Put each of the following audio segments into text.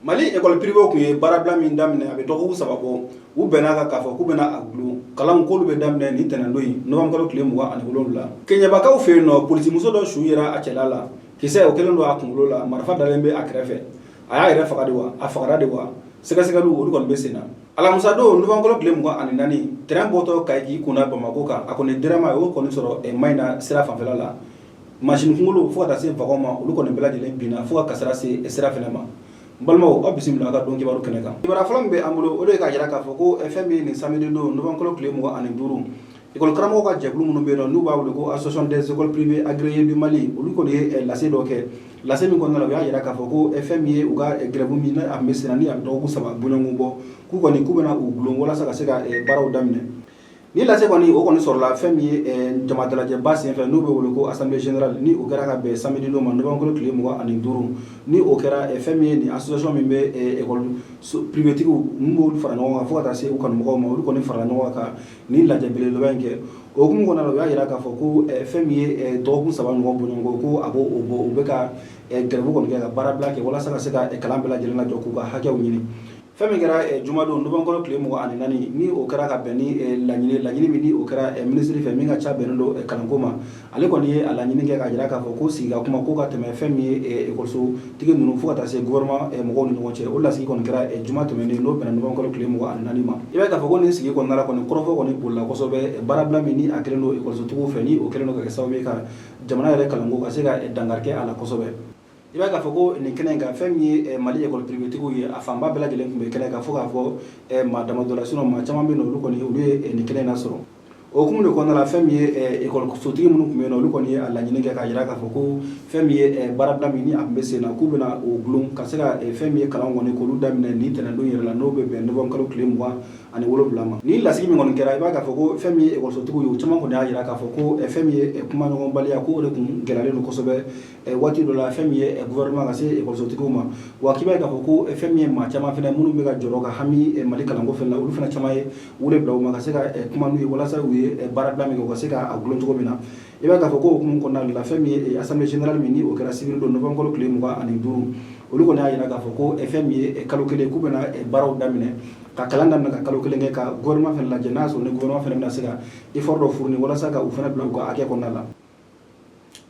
Mali école privée tun ye baarabila min daminɛ, a bɛ dɔgɔkun 3 bɔ. U bɛn'a kan k'a fɔ k'u bɛna a dulon. Kalan k'olu bɛ daminɛ nin tɛnɛndon in, novembre kalo tile 27. Keɲɛbakaw fɛ yen nɔ, polisimuso dɔ su yera a cɛla la. Kisɛ o kɛlen don a kunkolo la, marifa dalen bɛ a kɛrɛfɛ. A y'a yɛrɛ faga de wa, a fagara de wa? Sɛgɛsɛgɛliw olu kɔni bɛ sen na. Alamisadon, novembre kalo tile 24, train bɔtɔ Kayi k'i kunna Bamakɔ kan, a kɔni dɛrɛma o kɔni sɔrɔ Mayina sira fanfɛla la. Masini kunkolo fo ka taa se wagon ma, olu kɔni bɛɛ lajɛlen binna fo ka kasara se sira fɛnɛ ma. N balimaw, aw bisimila aw ka don kibaru kɛnɛ kan. Kibaruya fɔlɔ min bɛ an bolo, o de ye k'a jira k'a fɔ ko fɛn min ye nin samedi don, novembre kalo tile 25, école karamɔgɔw ka jɛkulu minnu bɛ yen nɔ, n'u b'a wele ko Association des écoles privées agréées du Mali, olu kɔni ye lase dɔ kɛ. Lase min kɔnɔna la, u y'a jira k'a fɔ ko fɛn min ye u ka grève min n'a tun bɛ sen na, ni a bɛ dɔgɔkun 3 bɔɲɔgɔnko bɔ, k'u kɔni k'u bɛna u dulon walasa ka se ka baaraw daminɛ. Ni lase kɔni o kɔni sɔrɔla fɛn min ye jama dalajɛba senfɛ, n'u bɛ wele ko assemblée générale, ni o kɛra ka bɛn samedi don ma, novembre kalo tile 25. Ni o kɛra, fɛn min ye nin association min bɛ école privée tigiw mun b'olu fara ɲɔgɔn kan fo ka taa se u kanumɔgɔw ma, olu kɔni farala ɲɔgɔn kan ka nin lajɛ belebeleba in kɛ. O hukumu kɔnɔna la, u y'a jira k'a fɔ ko fɛn min ye dɔgɔkun 3 ɲɔgɔn bɔɲɔgɔnko, ko a b'o bɔ, u bɛ ka grève kɔni kɛ, ka baarabila kɛ walasa ka se ka kalan bɛɛ lajɛlen lajɔ, k'u ka hakɛw ɲini. Fɛn min kɛra jumadon, novembre kalo tile 24, ni o kɛra ka bɛn ni laɲini min ni o kɛra minisiri fɛ min ka ca bɛnnen don kalanko ma, ale kɔni ye a laɲini kɛ k'a jira k'a fɔ ko sigi ka kuma ko ka tɛmɛ fɛn min ye ekɔliso tigi ninnu fo ka taa se gouvernement mɔgɔw ni ɲɔgɔn cɛ. O lasigi kɔni kɛra juma tɛmɛnen, n'o bɛnna novembre kalo tile 24 ma. I b'a ye k'a fɔ ko nin sigi kɔnɔna la kɔni, kɔrɔfɔ kɔni bolila kosɛbɛ. Baarabila min ni a kɛlen don ekɔlisotigiw fɛ, ni o kɛlen don ka kɛ sababu ye ka jamana yɛrɛ kalanko ka se ka dankari kɛ a la kosɛbɛ. I b'a k'a fɔ ko nin kɛnɛ in kan, fɛn min ye Mali école privée tigiw ye, a fanba bɛɛ lajɛlen tun bɛ kɛnɛ kan, fo k'a fɔ maa damadɔ la. Sinon maa caman bɛ yen nɔ, olu kɔni olu ye nin kɛnɛ in lasɔrɔ. O hukumu de kɔnɔna la, fɛn min ye ekɔlisotigi minnu tun bɛ yen nɔ, olu kɔni ye a laɲini kɛ k'a jira k'a fɔ ko fɛn min ye baarabila min ni a tun bɛ sen na, k'u bɛna o dulon ka se ka fɛn min ye kalan kɔni k'olu daminɛ nin tɛnɛndon yɛrɛ la, n'o bɛ bɛn novembre kalo tile 27 ma. Ni lasigi min kɔni kɛra, i b'a k'a fɔ ko fɛn min ye ekɔlisotigiw ye, o caman kɔni y'a jira k'a fɔ ko fɛn min ye kumaɲɔgɔnbaliya, ko o de tun gɛlɛyalen don kosɛbɛ waati dɔ la, fɛn min ye gouvernement ka se ekɔlisotigiw ma. Wa k'i b'a ye k'a fɔ ko fɛn min ye maa caman fɛnɛ minnu bɛ ka jɔrɔ ka hami Mali kalanko fɛnɛ la, olu fana caman ye wele bila u ma ka se ka kuma n'u ye walasa u ye baarabila min kɛ, u ka se ka a dulon cogo min na. I b'a ye k'a fɔ ko o hukumu kɔnɔna la, fɛn min ye assemblée générale min ni o kɛra sibiri don, novembre kalo tile 25, olu kɔni y'a jira k'a fɔ ko fɛn min ye kalo 1, k'u bɛna baaraw daminɛ, ka kalan daminɛ ka kalo 1 kɛ, ka gouvernement fɛnɛ lajɛ n'a y'a sɔrɔ ni gouvernement fɛnɛ bɛna se ka effort dɔ fourni walasa ka u fɛnɛ bila u ka hakɛ kɔnɔna la.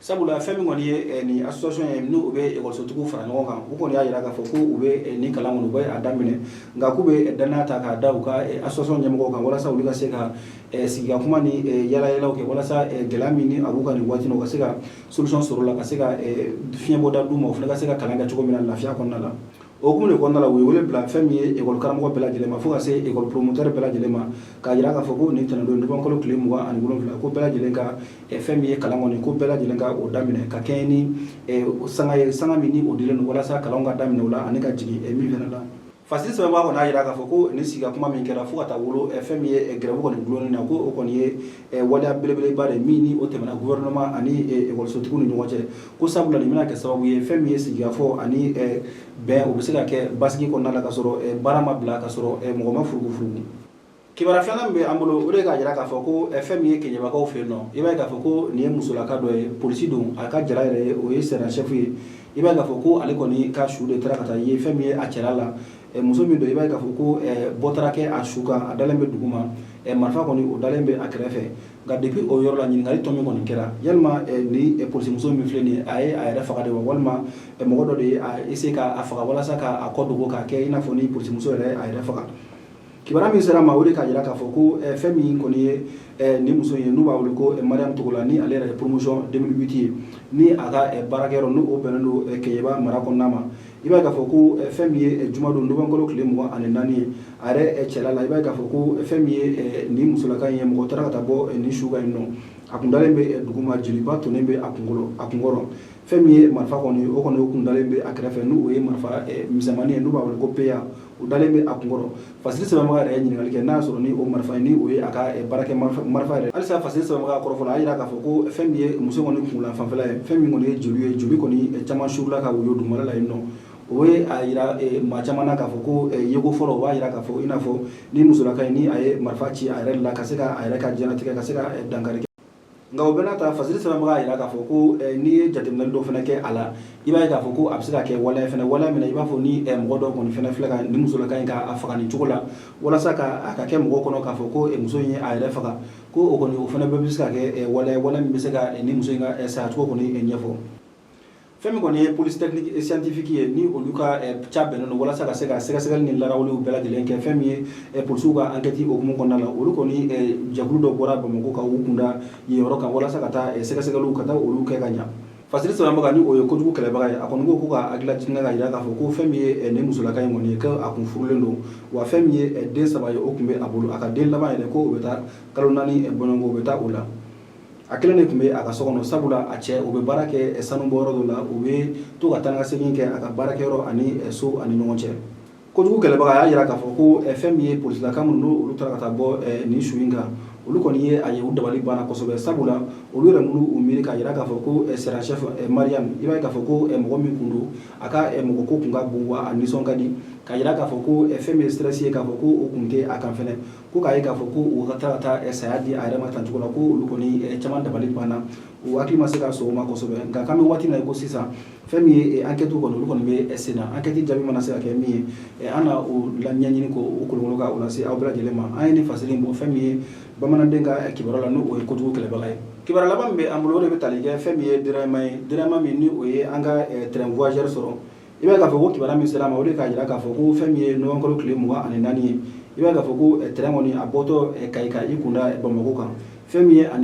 Sabula fɛn min kɔni ye nin association ye, n'u bɛ ekɔlisotigiw fara ɲɔgɔn kan, u kɔni y'a jira k'a fɔ ko u bɛ nin kalan kɔni, u bɛ a daminɛ, nka k'u bɛ danaya ta k'a da u ka association ɲɛmɔgɔw kan walasa olu ka se ka sigi ka kuma ni yala yalaw kɛ, walasa gɛlɛya min ni a b'u ka nin waati in na, u ka se ka solution sɔrɔ o la, ka se ka fiɲɛbɔda d'u ma, u fana ka se ka kalan kɛ cogo min na lafiya kɔnɔna la. O hukumu de kɔnɔna la, u ye wele bila fɛn min ye ekɔli karamɔgɔ bɛɛ lajɛlen ma fo ka se ekɔli promoteur bɛɛ lajɛlen ma, k'a jira k'a fɔ ko nin tɛnɛndon, novembre kalo tile 27, ko bɛɛ lajɛlen ka fɛn min ye kalan kɔni, ko bɛɛ lajɛlen ka o daminɛ ka kɛɲɛ ni sanga ye, sanga min ni o dilen don walasa kalanw ka daminɛ o la ani ka jigin min fɛnɛ la. Fasiri sɛbɛnbaa kɔni y'a jira k'a fɔ ko nin sigi ka kuma min kɛra fo ka taa wolo fɛn min ye grève kɔni dulonni na, ko o kɔni ye waleya belebeleba de min ni o tɛmɛna gouvernement ani ekɔlisotigiw ni ɲɔgɔn cɛ, ko sabula nin bɛna kɛ sababu ye fɛn min ye sigikafɔ ani bɛn, o bɛ se ka kɛ basigi kɔnɔna la, ka sɔrɔ baara ma bila, ka sɔrɔ mɔgɔ ma furugu furugu. Kibaruya filanan min bɛ an bolo, o de k'a jira k'a fɔ ko fɛn min ye Keɲebakaw fɛ yen nɔ, i b'a ye k'a fɔ ko nin ye musolaka dɔ ye, polisi don, a ka jala yɛrɛ o ye sergent chef ye. I b'a ye k'a fɔ ko ale kɔni ka su de taara ka taa ye fɛn min ye a cɛla la. Muso min don, i b'a ye k'a fɔ ko bɔ taara kɛ a su kan, a dalen bɛ dugu ma, marifa kɔni o dalen bɛ a kɛrɛfɛ. Nka depuis o yɔrɔ la, ɲininkali tɔ min kɔni kɛra, yalima ni polisimuso min filɛ nin ye, a ye a yɛrɛ faga de wa, walima mɔgɔ dɔ de ye a essayer k'a faga walasa k'a kɔ dogo k'a kɛ i n'a fɔ ni polisimuso yɛrɛ a yɛrɛ faga? Kibaruya min sera ma, o de k'a jira k'a fɔ ko fɛn min kɔni ye nin muso in ye, n'u b'a wele ko Mariam Togola, ni ale yɛrɛ ye promotion 2008 ye, ni a ka baarakɛyɔrɔ n'o o bɛnnen don Keɲeba mara kɔnɔna ma. I b'a ye k'a fɔ ko fɛn min ye jumadon, novembre kalo tile 24 ye, a yɛrɛ cɛla la, i b'a ye k'a fɔ ko fɛn min ye nin musolaka in ye, mɔgɔ taara ka taa bɔ nin su kan yen nɔ, a kun dalen bɛ dugu ma, joliba tonnen bɛ a kunkolo a kunkɔrɔ. Fɛn min ye marifa kɔni, o kɔni o kun dalen bɛ a kɛrɛfɛ, n'o ye marifa misɛnmanin ye, n'u b'a wele ko PA, o dalen bɛ a kunkɔrɔ. Fasiri sɛbɛnbaga yɛrɛ ye ɲininkali kɛ n'a y'a sɔrɔ ni o marifa ni o ye a ka baarakɛ marifa yɛrɛ. Halisa fasiri sɛbɛnbaga kɔrɔfɔ la, a y'a jira k'a fɔ ko fɛn min ye muso kɔni kunlan fanfɛla ye, fɛn min kɔni ye joli ye, joli kɔni caman surula ka woyo dugumala la yen nɔ. O ye a yira maa caman na k'a fɔ ko yeko fɔlɔ, o b'a yira k'a fɔ i n'a fɔ ni musolaka ye ni a ye marifa ci a yɛrɛ la ka se ka a yɛrɛ ka diɲɛlatigɛ ka se ka dankari kɛ. Nka o bɛɛ n'a ta, fasiri sɛbɛnbaga y'a jira k'a fɔ ko n'i ye jateminɛli dɔ fana kɛ a la, i b'a ye k'a fɔ ko a bɛ se ka kɛ waleya fana, waleya min na i b'a fɔ ni mɔgɔ dɔ kɔni fana filɛ ka nin musolaka in k'a faga nin cogo la, walasa ka a ka kɛ mɔgɔ kɔnɔ k'a fɔ ko muso in ye a yɛrɛ faga, ko o kɔni o fana bɛɛ bɛ se ka kɛ waleya, waleya min bɛ se ka nin muso in ka sayacogo kɔni ɲɛfɔ. Fɛn min kɔni ye police technique et scientifique ye, ni olu ka ca bɛnnen don walasa ka se ka sɛgɛsɛgɛli ni larawuliw bɛɛ lajɛlen kɛ, fɛn min ye polisiw ka enquête hukumu kɔnɔna la, olu kɔni jɛkulu dɔ bɔra Bamakɔ ka u kunda yen yɔrɔ kan walasa ka taa sɛgɛsɛgɛliw ka taa olu kɛ ka ɲa. Fasiri sɛbɛnbaga, ni o ye kojugu kɛlɛbaga ye, a kɔni ko ka hakilila jiginna ka jira k'a fɔ ko fɛn min ye nin musolaka in kɔni ye, ko a kun furulen don, wa fɛn min ye den 3 ye, o tun bɛ a bolo. A ka den laban yɛrɛ, ko o bɛ taa kalo 4 bɔɲɔgɔnko, o bɛ taa o la. A kelen de tun bɛ a ka so kɔnɔ, sabula a cɛ, o bɛ baara kɛ sanubɔyɔrɔ dɔ la, o bɛ to ka taa ni ka segin kɛ a ka baarakɛyɔrɔ ani so ani ɲɔgɔn cɛ. Kojugu kɛlɛbaga y'a jira k'a fɔ ko fɛn min ye polisilaka minnu n'olu taara ka taa bɔ nin su in kan, olu kɔni ye a ye, u dabali banna kosɛbɛ, sabula olu yɛrɛ minnu u miiri k'a jira k'a fɔ ko sergent-chef Mariam, i b'a ye k'a fɔ ko mɔgɔ min kun don, a ka mɔgɔ ko kun ka bon, wa a nisɔn ka di, k'a jira k'a fɔ ko fɛn min ye stress ye, k'a fɔ ko o kun tɛ a kan fɛnɛ, ko k'a ye k'a fɔ ko u ka taa ka taa saya di a yɛrɛ ma tan cogo la, ko olu kɔni caman dabali banna, u hakili ma se ka sɔn o ma kosɛbɛ. Nka k'an bɛ waati min na i ko sisan, fɛn min ye enquête kɔni, olu kɔni bɛ sen na. Enquête jaabi mana se ka kɛ min ye, an na o la ɲɛɲini k'o kolokolo ka o lase aw bɛɛ lajɛlen ma. An ye nin fasiri in bɔ fɛn min ye bamananden ka kibaruya la, n'o ye kojugu kɛlɛbaga ye. Kibaruya laban min bɛ an bolo, o de bɛ tali kɛ fɛn min ye déraillement ye, déraillement min ni o ye an ka train voyageur sɔrɔ. I b'a ye k'a fɔ ko kibaruya min sera a ma, o de k'a jira k'a fɔ ko fɛn min ye novembre tile 24 ye, i b'a ye k'a fɔ ko train kɔni a bɔtɔ Kayi ka i kunda Bamakɔ kan, fɛn min ye ani